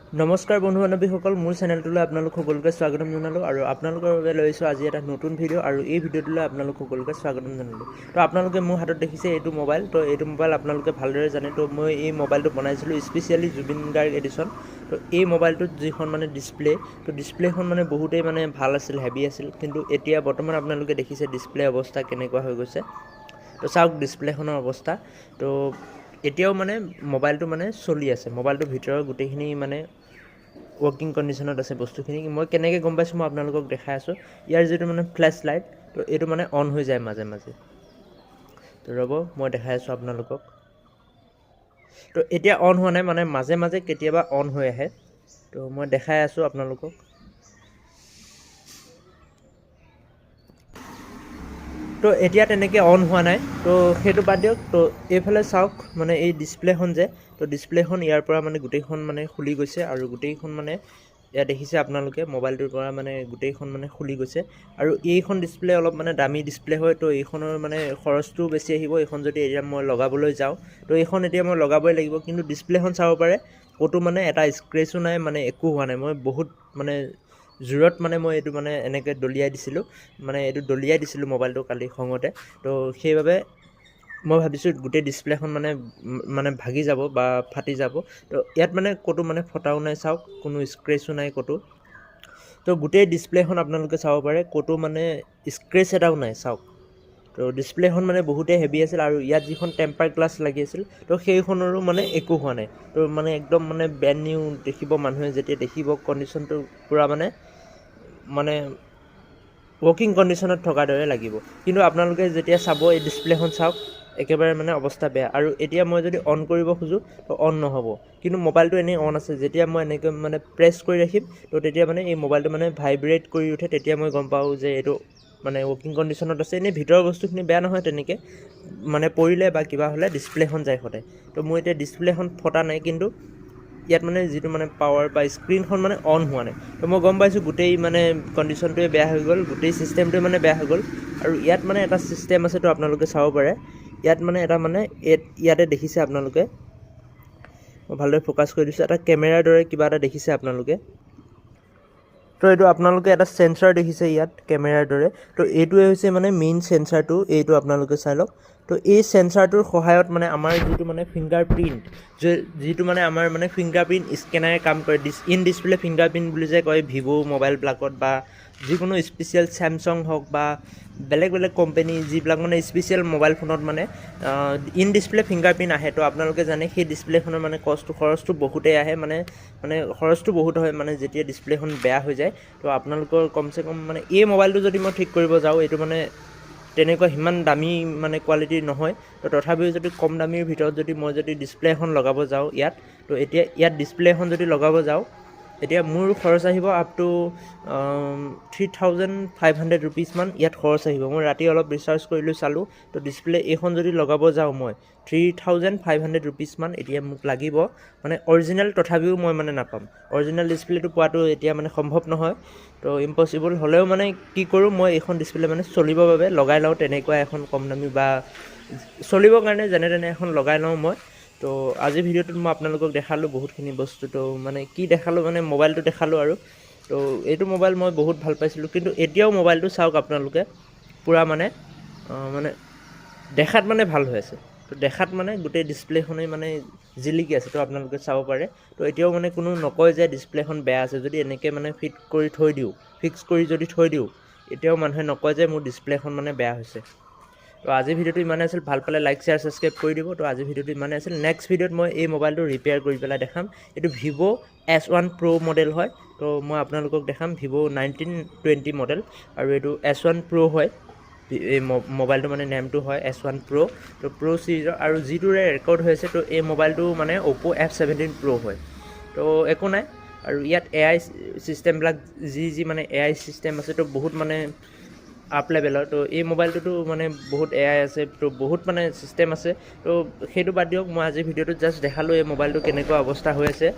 নমস্কাৰ বন্ধু বান্ধৱীসকল, মোৰ চেনেলটোলৈ আপোনালোক সকলোকে স্বাগতম জনালোঁ আৰু আপোনালোকৰ বাবে লৈ আহিছোঁ আজি এটা নতুন ভিডিঅ' আৰু এই ভিডিঅ'টোলৈ আপোনালোক সকলোকে স্বাগতম জনালোঁ। তো আপোনালোকে মোৰ হাতত দেখিছে এইটো মোবাইল। তো এইটো মোবাইল আপোনালোকে ভালদৰে জানে। তো মই এই মোবাইলটো বনাইছিলোঁ স্পেচিয়েলি জুবিন গাৰ্গ এডিশ্যন। তো এই মোবাইলটোত যিখন মানে ডিছপ্লে, তো ডিছপ্লেখন মানে বহুতেই মানে ভাল আছিল, হেভি আছিল। কিন্তু এতিয়া বৰ্তমান আপোনালোকে দেখিছে ডিছপ্লে অৱস্থা কেনেকুৱা হৈ গৈছে। তো চাওক ডিছপ্লেখনৰ অৱস্থা। তো এতিয়াও মানে মোবাইলটো মানে চলি আছে, মোবাইলটোৰ ভিতৰৰ গোটেইখিনি মানে ৱৰ্কিং কণ্ডিশ্যনত আছে বস্তুখিনি। মই কেনেকৈ গম পাইছোঁ, মই আপোনালোকক দেখাই আছোঁ। ইয়াৰ যিটো মানে ফ্লেছ লাইট, তো এইটো মানে অন হৈ যায় মাজে মাজে। তো ৰ'ব, মই দেখাই আছোঁ আপোনালোকক। তো এতিয়া অন হোৱা নাই, মানে মাজে মাজে কেতিয়াবা অন হৈ আহে। তো মই দেখাই আছোঁ আপোনালোকক। তো এতিয়া তেনেকৈ অন হোৱা নাই, তো সেইটো বাদ দিয়ক। তো এইফালে চাওক, মানে এই ডিছপ্লেখন যে, তো ডিছপ্লেখন ইয়াৰ পৰা মানে গোটেইখন মানে খুলি গৈছে আৰু গোটেইখন মানে ইয়াত দেখিছে আপোনালোকে, মোবাইলটোৰ পৰা মানে গোটেইখন মানে খুলি গৈছে। আৰু এইখন ডিছপ্লে অলপ মানে দামী ডিছপ্লে হয়, তো এইখনৰ মানে খৰচটোও বেছি আহিব। এইখন যদি এতিয়া মই লগাবলৈ যাওঁ, তো এইখন এতিয়া মই লগাবই লাগিব। কিন্তু ডিছপ্লেখন চাব পাৰে, ক'তো মানে এটা স্ক্ৰেচো নাই, মানে একো হোৱা নাই। মই বহুত মানে জোৰত মানে মই এইটো মানে এনেকৈ দলিয়াই দিছিলোঁ, মানে এইটো দলিয়াই দিছিলোঁ মোবাইলটো কালি খঙতে। তো সেইবাবে মই ভাবিছোঁ গোটেই ডিছপ্লেখন মানে মানে ভাগি যাব বা ফাটি যাব। তো ইয়াত মানে ক'তো মানে ফটাও নাই, চাওক, কোনো স্ক্ৰেচো নাই ক'তো। তো গোটেই ডিছপ্লেখন আপোনালোকে চাব পাৰে, ক'তো মানে স্ক্ৰেচ এটাও নাই, চাওক। তো ডিছপ্লেখন মানে বহুতেই হেভি আছিল আৰু ইয়াত যিখন টেম্পাৰ গ্লাছ লাগি আছিল, তো সেইখনৰো মানে একো হোৱা নাই। তো মানে একদম মানে ব্ৰেণ্ড নিউ দেখিব, মানুহে যেতিয়া দেখিব কণ্ডিশ্যনটো পূৰা মানে মানে ৱৰ্কিং কণ্ডিশ্যনত থকাৰ দৰে লাগিব। কিন্তু আপোনালোকে যেতিয়া চাব এই ডিছপ্লেখন, চাওক, একেবাৰে মানে অৱস্থা বেয়া। আৰু এতিয়া মই যদি অন কৰিব খোজোঁ, তো অন নহ'ব। কিন্তু মোবাইলটো এনেই অন আছে। যেতিয়া মই এনেকৈ মানে প্ৰেছ কৰি ৰাখিম, তো তেতিয়া মানে এই মোবাইলটো মানে ভাইব্ৰেট কৰি উঠে। তেতিয়া মই গম পাওঁ যে এইটো মানে ৱৰ্কিং কণ্ডিশ্যনত আছে। এনেই ভিতৰৰ বস্তুখিনি বেয়া নহয় তেনেকৈ, মানে পৰিলে বা কিবা হ'লে ডিছপ্লেখন যায় সদায়। তো মোৰ এতিয়া ডিছপ্লেখন ফটা নাই, কিন্তু ইয়াত মানে যিটো মানে পাৱাৰ বা স্ক্ৰীণখন মানে অন হোৱা নাই। তো মই গম পাইছোঁ গোটেই মানে কণ্ডিশ্যনটোৱে বেয়া হৈ গ'ল, গোটেই ছিষ্টেমটোৱে মানে বেয়া হৈ গ'ল। আৰু ইয়াত মানে এটা ছিষ্টেম আছে, তো আপোনালোকে চাব পাৰে। ইয়াত মানে এটা মানে ইয়াতে দেখিছে আপোনালোকে, মই ভালদৰে ফ'কাছ কৰি দিছোঁ, এটা কেমেৰাৰ দৰে কিবা এটা দেখিছে আপোনালোকে। তো এইটো আপোনালোকে এটা চেঞ্চাৰ দেখিছে ইয়াত কেমেৰাৰ দৰে। তো এইটোৱে হৈছে মানে মেইন চেঞ্চাৰটো, এইটো আপোনালোকে চাই লওক। তো এই চেঞ্চাৰটোৰ সহায়ত মানে আমাৰ যিটো মানে ফিংগাৰ প্ৰিণ্ট, যিটো মানে আমাৰ মানে ফিংগাৰ প্ৰিণ্ট স্কেনাৰে কাম কৰে, ইন ডিছপ্লে ফিংগাৰ প্ৰিণ্ট বুলি যে কয় ভিভ' মোবাইলবিলাকত বা যিকোনো স্পেচিয়েল চেমচাং হওক বা বেলেগ বেলেগ কোম্পানী যিবিলাক মানে স্পেচিয়েল মোবাইল ফোনত মানে ইন ডিছপ্লে ফিংগাৰ প্ৰিণ্ট আহে। তো আপোনালোকে জানে সেই ডিছপ্লেখনৰ মানে কষ্টটো, খৰচটো বহুতেই আহে, মানে মানে খৰচটো বহুত হয় মানে যেতিয়া ডিছপ্লেখন বেয়া হৈ যায়। তো আপোনালোকৰ কমচে কম মানে এই মোবাইলটো যদি মই ঠিক কৰিব যাওঁ, এইটো মানে তেনেকুৱা সিমান দামী মানে কোৱালিটিৰ নহয়। তো তথাপিও যদি কম দামীৰ ভিতৰত যদি মই যদি ডিছপ্লে এখন লগাব যাওঁ ইয়াত, তো এতিয়া ইয়াত ডিছপ্লে এখন যদি লগাব যাওঁ, এতিয়া মোৰ খৰচ আহিব আপ টু 3500 ৰুপিজমান ইয়াত খৰচ আহিব। মই ৰাতি অলপ ৰিচাৰ্চ কৰিলোঁ, চালোঁ। তো ডিছপ্লে এইখন যদি লগাব যাওঁ মই 3500 ৰুপিজমান এতিয়া মোক লাগিব। মানে অৰিজিনেল তথাপিও মই মানে নাপাম। অৰিজিনেল ডিছপ্লেটো পোৱাটো এতিয়া মানে সম্ভৱ নহয়, তো ইম্পচিবল হ'লেও মানে কি কৰোঁ, মই এইখন ডিছপ্লে মানে চলিবৰ বাবে লগাই লওঁ। তেনেকুৱা এখন কম দামী বা চলিবৰ কাৰণে যেনে তেনে এখন লগাই লওঁ মই। তো আজিৰ ভিডিঅ'টোত মই আপোনালোকক দেখালোঁ বহুতখিনি বস্তু। তো মানে কি দেখালোঁ, মানে মোবাইলটো দেখালোঁ। আৰু তো এইটো মোবাইল মই বহুত ভাল পাইছিলোঁ, কিন্তু এতিয়াও মোবাইলটো চাওক আপোনালোকে, পূৰা মানে মানে দেখাত মানে ভাল হৈ আছে। তো দেখাত মানে গোটেই ডিছপ্লেখনেই মানে জিলিকি আছে। তো আপোনালোকে চাব পাৰে। তো এতিয়াও মানে কোনো নকয় যে ডিছপ্লেখন বেয়া আছে। যদি এনেকৈ মানে ফিট কৰি থৈ দিওঁ, ফিক্স কৰি যদি থৈ দিওঁ, এতিয়াও মানুহে নকয় যে মোৰ ডিছপ্লেখন মানে বেয়া হৈছে। তো আজিৰ ভিডিঅ'টো ইমানেই আছিল। ভাল পালে লাইক, শ্বেয়াৰ, ছাবস্ক্ৰাইব কৰি দিব। তো আজিৰ ভিডিঅ'টো ইমানেই আছিল। নেক্সট ভিডিঅ'ত মই এই মোবাইলটো ৰিপেয়াৰ কৰি পেলাই দেখাম। এইটো ভিভ' এছ1 প্ৰ' মডেল হয়। তো মই আপোনালোকক দেখাম ভিভ' 1920 মডেল আৰু এইটো এছ1 প্ৰ' হয়। এই মোবাইলটো মানে নেমটো হয় এছ1 প্ৰ', তো প্ৰ' ছিৰিজৰ। আৰু যিটোৰে ৰেকৰ্ড হৈ আছে, তো এই মোবাইলটো মানে অ'প' এফ17 প্ৰ' হয়। তো একো নাই। আৰু ইয়াত এআই ছিষ্টেমবিলাক, যি যি মানে এআই ছিষ্টেম আছে, তো বহুত মানে আপ লেভেলৰ। তো এই মোবাইলটোতো মানে বহুত এআই আছে, তো বহুত মানে ছিষ্টেম আছে। তো সেইটো বাদ দিয়ক। মই আজিৰ ভিডিঅ'টোত জাষ্ট দেখালোঁ এই মোবাইলটো কেনেকুৱা অৱস্থা হৈ আছে।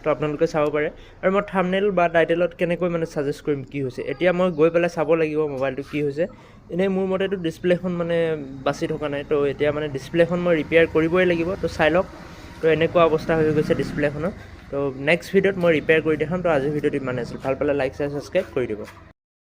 তো আপোনালোকে চাব পাৰে। আৰু মই থামনেল বা টাইটেলত কেনেকৈ মানে ছাজেষ্ট কৰিম কি হৈছে? এতিয়া মই গৈ পেলাই চাব লাগিব মোবাইলটো কি হৈছে। এনেই মোৰ মতেতো ডিছপ্লেখন মানে বাচি থকা নাই। তো এতিয়া মানে ডিছপ্লেখন মই ৰিপেয়াৰ কৰিবই লাগিব। তো চাই লওক, তো এনেকুৱা অৱস্থা হৈ গৈছে ডিছপ্লেখনৰ। তো নেক্সট ভিডিঅ'ত মই ৰিপেয়াৰ কৰি দেখাম। তো আজিৰ ভিডিঅ'টো ইমানেই আছিল। ভাল পালে লাইক, শ্বেয়াৰ, ছাবস্ক্ৰাইব কৰি দিব।